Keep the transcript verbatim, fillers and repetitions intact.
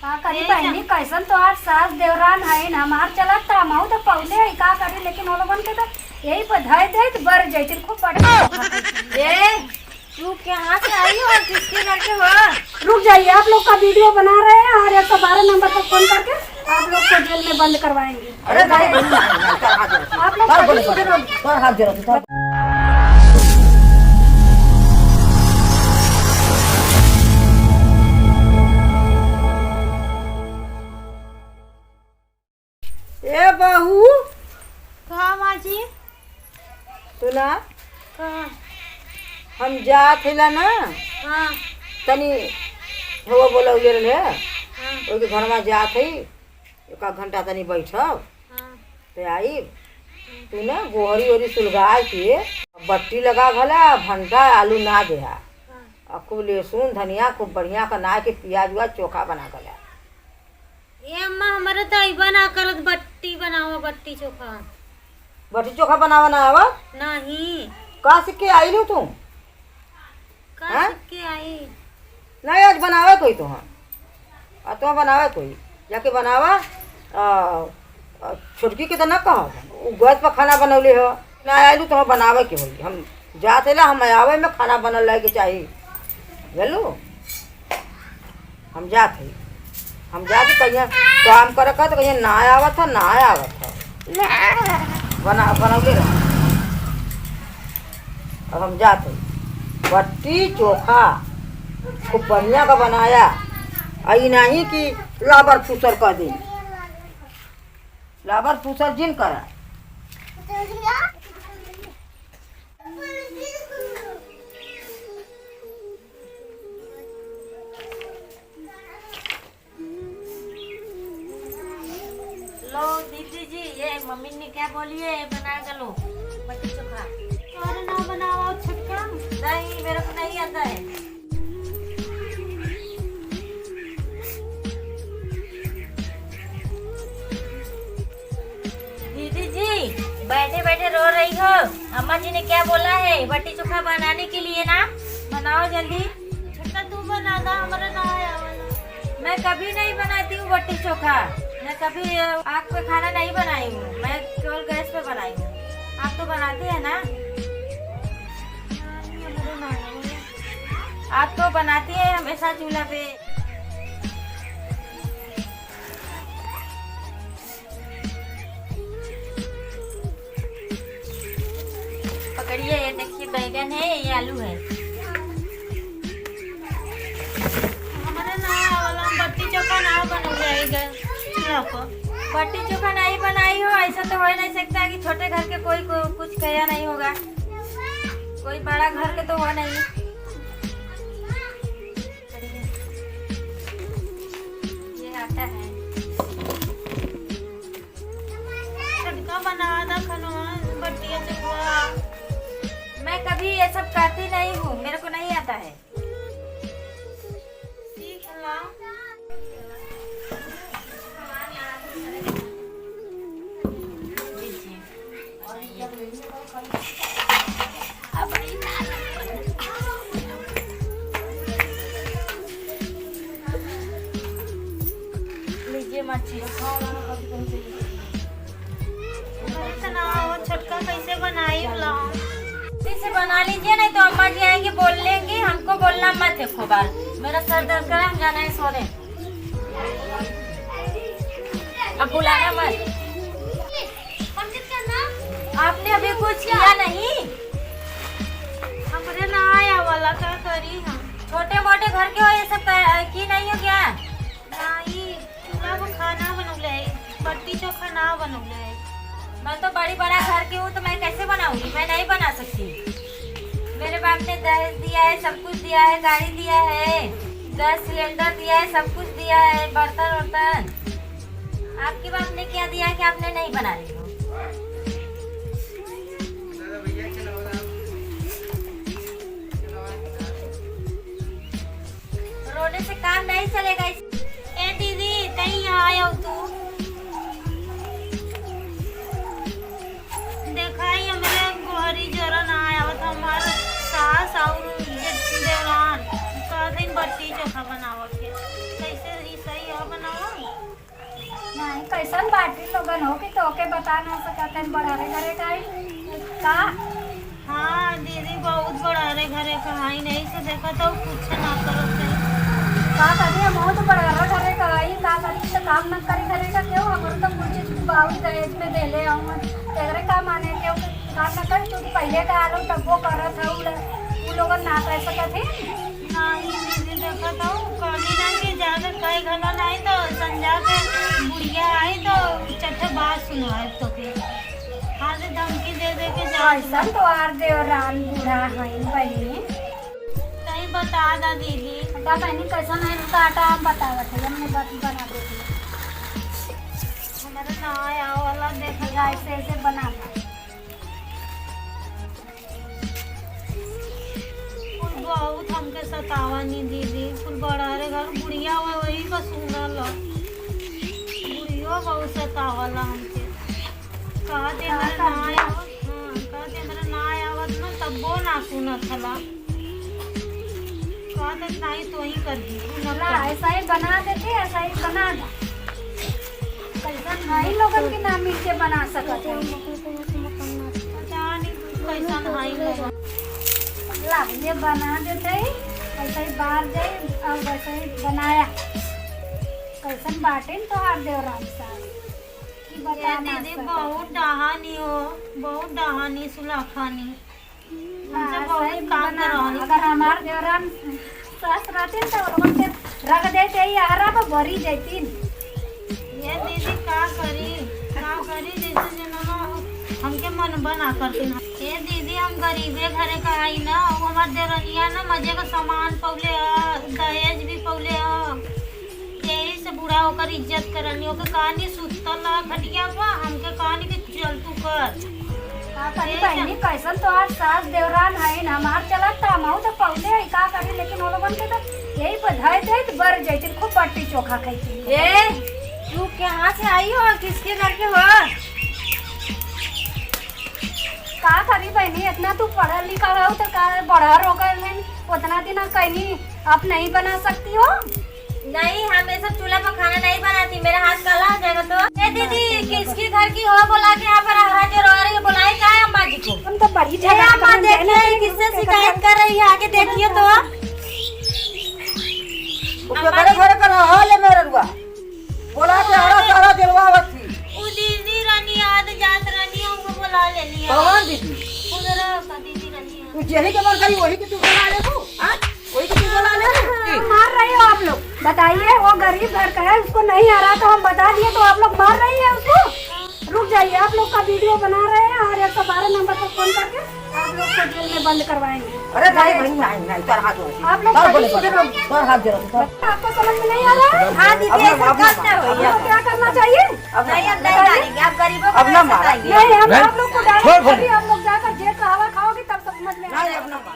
का करी बहिनी, कैसन तोहार सास देवरान हईन, हमार चलत त हमहू त पौले हई, का करी, लेकिन वो लोगन के त यही पर धय दे त बर जैतिन, खूब बढ़िया। ए, तू कहाँ से आई हो और किसके घर के हो? रुक जाइए, आप लोग का वीडियो बना रहे हैं और एक सौ बारह नंबर पर फोन करके आप लोग को जेल में बंद करवाएंगे। अरे नहीं, नहीं, नहीं, कर हाथ जोड़ो। आप लोग कर बोले, कभी कर, कर हाथ जोड़ो, कर। ए बहू। का माँ जी? सुना। का? हम जात हइला ना। हाँ। तनी हवा बोला उजर ले। हाँ। ओके घरमा जात हई। एक आध घंटा तनी बैठब। हाँ। ते आई। तू ना गोहरी ओहरी सुलगाए के बट्टी लगा घला, भंटा आलू ना देहा। हाँ। आ खूब लहसुन, धनिया, खूब बढ़िया का नाय के पियाज उआज चोखा बना घला। ए अम्मा, हमरे त अइबा ना करत, बट्टी बनावा, बट्टी चोखा। बट्टी चोखा बनावा ना आवा? नहीं। का सीख के आइलू तू? का हाँ? सीख के आई? नहीं, आज बनावे कोई तो हाँ। आ तो बनावे कोई, जाके बनावा। आ, आ, छोटकी के तो ना कहो, उ गैस पर खाना बनौले हो। ना आइलू तो बनावे के होई। हम जाते ला, हम आवे में खाना बनल रहे के चाही, बुझलू? हम जात हई, हम जात हई, कहिया काम करे का तो कहिया ना आवत ह, ना आवत ह। बना, बनौले रह। अब हम जात हई, बट्टी चोखा खूब बढ़िया का बनाया। आ ई नहीं कि लाबर फूसर कर दे, लाबर फूसर जिन करा। लो दीदी जी, ये मम्मी ने क्या बोली है, ये बना के लो, बट्टी चोखा। और ना बनाओ छुटका? नहीं, मेरे को नहीं आता है। दीदी जी, बैठे बैठे रो रही हो। अम्मा जी ने क्या बोला है बट्टी चोखा बनाने के लिए ना? बनाओ जल्दी। छोटका तू बना दा, हमरा ना आवे वाला। मैं कभी नहीं बनाती हूँ बट्टी चोखा, मैं कभी, अ, आग पे खाना नहीं बनाई हूँ, मैं केवल गैस पे बनाई हूँ। आप तो बनाती है ना? नहीं, हमरा ना आवे। आप तो बनाती है हमेशा चूल्हा पे। पकड़िए, ये देखिए बैगन है, ये आलू है। हमारे ना वाला बट्टी चोखा ना बनल जाएगा चूल्हा पर। बट्टी चोखा नहीं बनाई हो, ऐसा तो हो ही नहीं सकता कि छोटे घर के कोई को कुछ कहा नहीं होगा, कोई बड़ा घर के तो हो नहीं। ये आटा है। छोटका बना दा खनवा, बट्टिया चोखा। मैं कभी ये सब करती नहीं हूँ, मेरे को नहीं आता है। सीख ला। लीजिए मच्छी। अरे तना, वो छोटका कैसे बनाई ला? जल्दी से बना लीजिए, नहीं तो अम्मा जी आएंगी, बोल लेंगी, हमको बोलना मत एको बार। मेरा सर दर्द कर रहा है, हम जाना है सोने। अब बुलाना मत। आपने अभी कुछ किया नहीं? हमरे ना आया वाला, का करी हम? छोटे मोटे घर के हो, ये सब कर, की नहीं हो क्या? नहीं, चूल्हा पर खाना बनौले है, बट्टी चोखा ना बनौले है। मैं तो बड़ी बड़ा घर की हूँ, तो मैं कैसे बनाऊंगी? मैं नहीं बना सकती। मेरे बाप ने दहेज दिया है, सब कुछ दिया है, गाड़ी दिया है, गैस सिलेंडर दिया है, सब कुछ दिया है, बर्तन वर्तन। आपके बाप ने क्या दिया कि आपने नहीं बना रही हो? रोने से काम नहीं चलेगा। ए दीदी, तई यहाँ आयो तू। देखा ही हमरे गोहरी जरा ना आया, तो हमार सास और जे-, देवरान कहत हईन बट्टी चोखा बनावे के। कैसे ई सही हो? आई, कैसन बाटी लोगन हो कि तोके बता ना सकत हन, बड़हरे घरे का आई का? हाँ दीदी, बहुत बड़हरे घरे का आई, नहीं से देखत हौ कुछ ना करत है। का करी, हम तो बड़हरे घरे का आई, का करी, तो काम ना करी घरे का, क्यों हमरो तो कुछ चीज बाबू दहेज में देले आऊँ, तेरे का माने क्यों काम ना करी, तू तो पहिले का आलो तब वो करत है, उ लोगन ना कर सकत है। नाही दीदी, देखत हौ, कहली ना कि जाके कहे घलो नाही तो संझा के बुढ़िया आई तो चट्ठे बात सुनाए तोके। आज धमकी दे दे के जा। ऐसन तो आर देवरान बूढ़ा हईन बहिनी। तई बता दा दीदी। का बहिनी कैसन है इसका आटा हम बतावत है, हमने बत-, बना देती है। हमारे ना आया वाला देख ऐसे ऐसे बना। कुल बहुत हमके सतावा नी दीदी, कुल बड़हरे घर बुढ़िया हुआ वही का सुनल। बुढ़ियो बहुत सतावला हमके। कहा दे हमरा ना आया, हाँ, कहा दे हमरा ना आवत ना तब्बो ना सुनत हला। कहा दे नाही तो ही कर दी, तू न ला, कर। ऐसा ही बना देते, ऐसा ही बना दे। कैसन भाई लोगन के ना मिलके बना सकत है। पता नहीं कैसन है लोग। ला, ये बना देते ही, ऐसे ही बाहर जाए और वैसे ही बनाया। कैसन बाटे न तोहार देवरान सास? कि बता ये ना दीदी सकत। बहुत डहानी हो, बहुत डहानी सुलाखानी। हमसे हाँ, बहुत सही काम बना। करवानी। अगर हमार देवरान सास रहतीन तो उन लोगन के रख देते ही आरा पर बरी जैतीन। ये दीदी का करी, का करी, जैसे जनवा हमके मन बना करतीन। ये दीदी हम गरीबे घरे का आई ना, वो हमार देवरनिया ना मजे का सामान पौले ह, दहेज भी पौले ह। यही से बुढ़ा ओकर इज्जत करनी, ओके कहानी सुतल रहा खटिया पर, हमके कहानी कि चल तू कर। का करी बहिनी, कैसन तोहार सास देवरान हईन, हमार चलत त हमहू त पौले हई, का करी, लेकिन वो लोगन के त यही पर धय देत बर जैतिन, खूब बट्टी चोखा खैतिन। ए, तू कहाँ से आई हो, किसके घर के हो? का करी बहिनी, इतना तू पढ़ल लिखल हो त का बड़हर हो गए हैं, उतना दिन कहीं आप नहीं बना सकती हो? नहीं, हम ये सब चूल्हा पर खाना नहीं बनाती, मेरा हाथ काला हो जाएगा तो। ए दीदी, किसकी घर की हो बुला के यहाँ पर आवाज रो रही है, बुलाई क्या है अम्मा जी को? हम तो बड़ी ए झगड़ा अम्मा, करने देखिए, जाने के लिए किससे शिकायत कर रही है, आगे देखिए तो। वो अम्मा केकरे जी। घरे का रहा ले मेरे रुआ? बोला के हरा सारा दिलवावत थी। उ दीदी रानी याद जात रानी, हमको बुला ले लिया। कौन दीदी? उधर का दीदी रानी। तू जेही के मन करी वही के तू बुला ले तू, हाँ? वही के तू बुला ले। मार रहे हो आप लोग, बताइए, वो गरीब घर का है, उसको नहीं आ रहा तो हम बता दिए तो आप लोग मार रही है उसको। रुक जाइए, आप लोग का वीडियो बना रहे हैं और एक सौ बारह नंबर पर फोन करके आप लोग को जेल में बंद करवाएंगे। अरे नहीं, नहीं, नहीं, नहीं, तोर हाथ जोड़े। आप लोग तोर बोले, कहीं से तोर हाथ जोड़े, तोर। आपको समझ में नहीं आ रहा है? हाँ दीदी, अब ना, ऐसा अब ना, करते हो अब ना। क्या करना चाहिए? अब ना। नहीं, अब नहीं मारेंगे, आप गरीबों को अब ना नहीं मारा। सताइए। नहीं, हम नहीं। आप लोग को डायरेक्ट छोड़, छोड़। अभी आप लोग जाकर जेल का हवा खाओगे तब समझ में नहीं, आएगा। अब ना।